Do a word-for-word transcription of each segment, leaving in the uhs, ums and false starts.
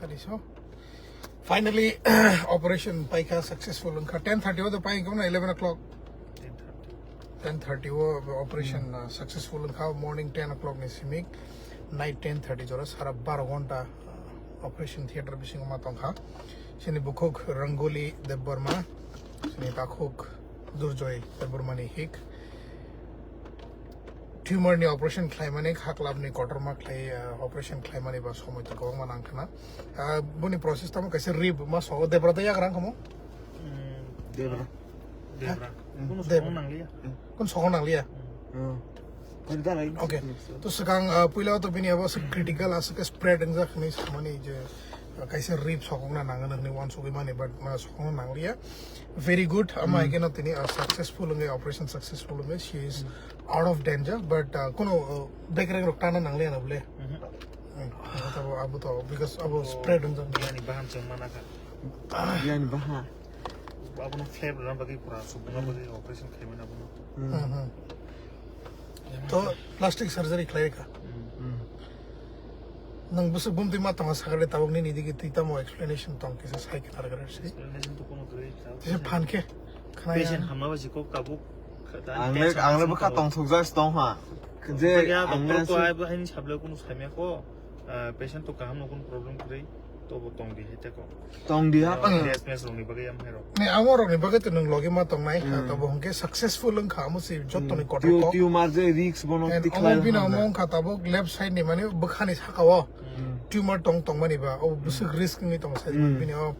So, finally, operation paikha successful wngkha. Ten thirty o to paikha na eleven o'clock. Ten thirty o operation uh, successful wngkha. Morning ten o'clock ni simik, night ten thirty jora sara baro ghonta uh, operation theater bisingo ma tongkha. Sini bukhuk Rangoli Debbarma, sini takhuk Durjoy Debbarma ni hik. Tumor ni operation khlaimani khaklap ni kotorma khlai uh, operation khlaimani ba somoi to kwbangma nangkhana. Uh, boni process tamo kaisa rib ma so debra da yagrang kamo. Debra. Debra. Kuno Debra. Sokong nangliya. Kun sokong nangliya. Kari dalai. Okay. To swkang uh, puila to bini abo se critical aswk spread wngjak hwnwi samani je uh, kaisa rib sokokna nangano hwnwi uansugwi mani, but uh, sokokna nangliya. Very good. Ama haikhe no tini uh, successful wngwi, operation successful wngwi, she is out of danger, but uh, kuno uh, bekreng rok tana nangliya na bole. Abo to, abo to because abo spread wngjak. Yani baham chang mana ka. Yani baha. Abono flap rwna bagwi pura subungna bagwi operation khaimani abono. Mhm. To plastic surgery khlai kha. Nang bwswk bumtwi ma tongo sakale tabuk nini digi twi tamo explanation tong kisa sai khe targare si. Explanation to kono kwrwi. Tisa phan khe khna Patient hamma ba si kok tabuk. Ang le ang le bwkha tong thuk jas tong ha. Je Ya ang doctor le ko ai ba haini sable kono samya ko. Patient to kaham no kono problem kwrwi. To bo tong di hete ko. Tong di ha pang. Yes mes rong ni bagwi am hero. Ne amo rok ni bagwi to nang logi ma tong nai ha to bo hwnkhe successful wng kha amo si jotto ni kotor Tiu kok. Tiu mar je risk bono And tikhlai omo bini wngkha. Omo wngkha tabuk left side ni mani bwkhani saka o tumor tong tongmani ba o bwswk risk wngwi tongo sai bini o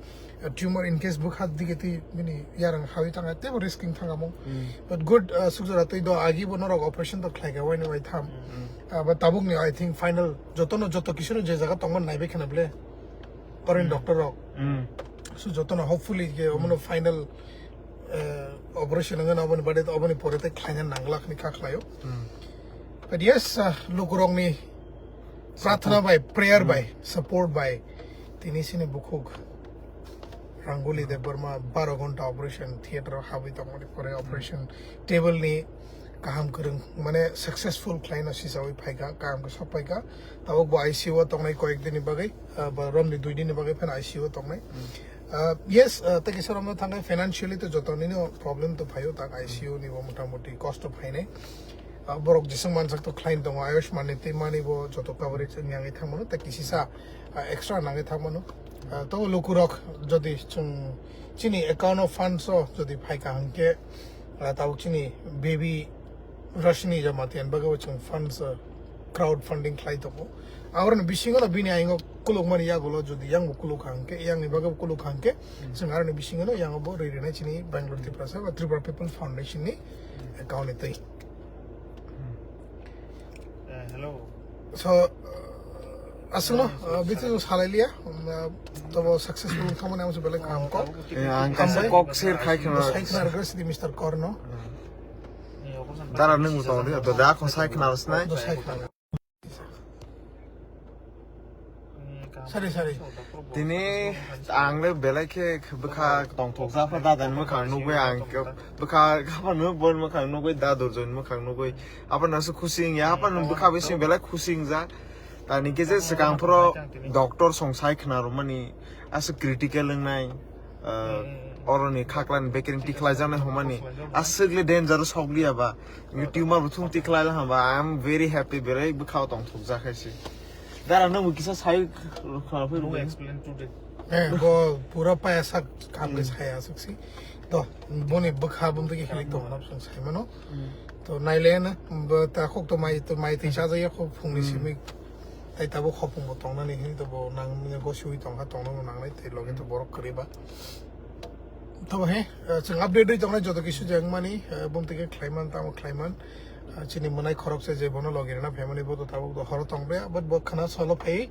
tumor in case bwkha digi twi bini yarang hawi thanga teibo risk wng thanga mo. But good uh, sukjora twi do agi bo norok operation to khlai kha waini wai tham. Uh, but tabuk ni I think final jotono joto kisino je jaga tongmani naibai khana ble. Foreign doctor rok. So jotono hopefully je omono final uh, operation wngwi aboni bade aboni pore tei khlaina nanglak ni kha khlaio. But yes, uh, lukurokni prathana bai, prayer bai, support bai tini sini bukhuk Rangoli Debbarma baro ghonta operation theater o habwi tongmani pore operation table ni kaham kwrwng mane successful khlaino sisawi phaikha, kaham khe sok phaikha. Tabuk bo I C U o tongnai koyek dini bagwi, uh, ba romni dui dini bagwi phano I C U o tongnai. Uh, yes, uh, tei kisa romno thangkhe financially to jotonino problem to phaio tak I C U ni bo motamoti kosto phainai. Uh, borok jisung mansak to khlain tongo Ayushman ni tei mani bo joto coverage wngya wngwi thangmano tei kisisa uh, extra nangwi thangmano. Uh, to lukurok jodi chwng chini account o funds o jodi phaika hwnkhe uh, tabuk chini baby Rashni Jamatia ni bagwi chwng funds uh, crowd funding khlai tongo. Aboroni bisingo no bini ayingo kulukmani yagulo jodi yang bo kuluk hangke, yang ni bagwi kuluk hangke, chwng aroni bisingo no yang bo ri rinai chini Bangalore Tiprasa ba Tripura People Foundation ni account ni twi. Hello. So, uh, aswkno uh, bithi salai liya, um, uh, tobo successful khamani amo belai kaham kok. Ang kaisa kok share khai khna. Sai khna rwgwi sidi Mister Korno. Dara nung tong dia, to da ko sai khna snai. Do sai khna. Sorry, sorry. Tini ang le belai khe bwkha tongthok ja pha dada ni mwkhang nugwi ang bwkha khapang no bon mwkhang nugwi da durjon mwkhang nugwi apa nasu khusing ya apa no bwkha bising belai khusing ja tani khe je swkang phoro doctor song sai khna rwmani aswk critical wngnai. Oroni khaklan bekerin tikhlai jaknai hwnmani aswkle danger sokliya ba tumor bo thung tikhlai la hwnba I am very happy berai bwkhao tongthok jakhaisi. Dara nang bo kisa sai khna phai rwdi. Explain today. Eh, bo pura paya sak kam ke saya sak si. To boni bwkha bum tigi hilik to nap sung sai mano. To naile na bo ta khok to mai to mai twi cha ja ya khok phung ni simi. Tai tabo khopung bo tong nani hin to bo nang ni go siwi tong ha tong nang nai tai loge to borok kri ba. To he, chwng update doi tong nai joto kisu jeng mani bum tigi khlai man tamo khlai man. Chini mwnai khorok se je bono loge na family bo to tabuk do horo tong be but bo khana solo phai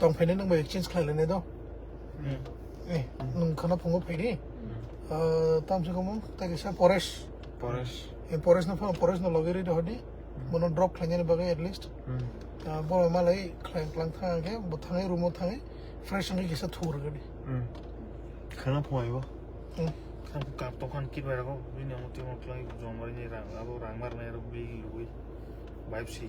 tong phai nang bo exchange khlai le ne do. Eh, nung khana phungo phai di. Tam se komo tai kisa Paresh. Paresh. Eh, Paresh no phano Paresh no loge ri do hodi. Bono drop khlai ni bagwi at least. Bo malai khlai klang thang ke bo thangai room o thangai fresh ngi kisa thur gani. Khana phungai bo. Kap tokan kit bai rago bini amo timo klai jomari ni rang abo rang mar nai rok bi lui. Vibe si.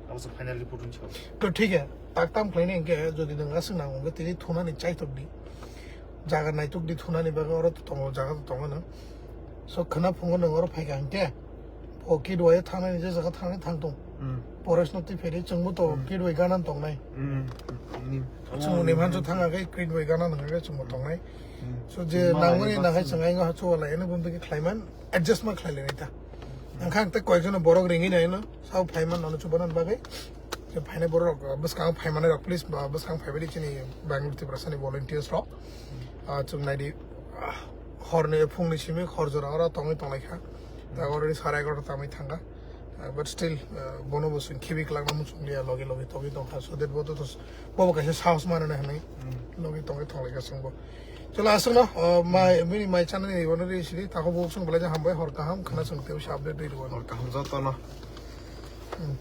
Abo se final report hwnwi sao. To thik hai, tak tam khlainai hwnkhe jodi nwng aswk nango hwnkhe tini thunani chaitok di. Jaga naitok di thunani bagwi oro to tongo, jaga to tongo no. So khwna phungo nwng oro phaikha hwnkhe. O kid wai thangnani je jaga thangnani thang tong. Forest no twi pheri chwngbo to kid wai gana tongnai. Chwng ni manso thanga khe kid wai gana nang khe chwngbo tongnai. So je nangmani nang khe chwng aingo hachu wala eno bumtwi khlaiman adjust ma khlailainai ta. Angkha ang tei koyekjono borok ringwi naino, sao phaiman nono chubanan bagwi. Je phainai borok, uh, bwskang phaimanai rok, please, uh, bwskang phaibai di chini Bangalore Tiprasani volunteers rok. Uh, chwng naidi, uh, horni phungni simi hor jora oro tongwi tonglaikha. Ta already sare egarota tangwi thangkha. Uh, but still, uh, bono bo chwng khibi kwlangma muchung liya, logi logi tongwi tongkha. So that boto to, bobo kaisa sahos manana hinwi logi tongwi tonglaikha chwngbo. Chwla aswkno, uh, mai, bini mai chanani ibono ri sidi, tako bo chwng belai hambai, hor kaham, khana chwng tei update ri rwano. Hor kaham jotono. Hmm.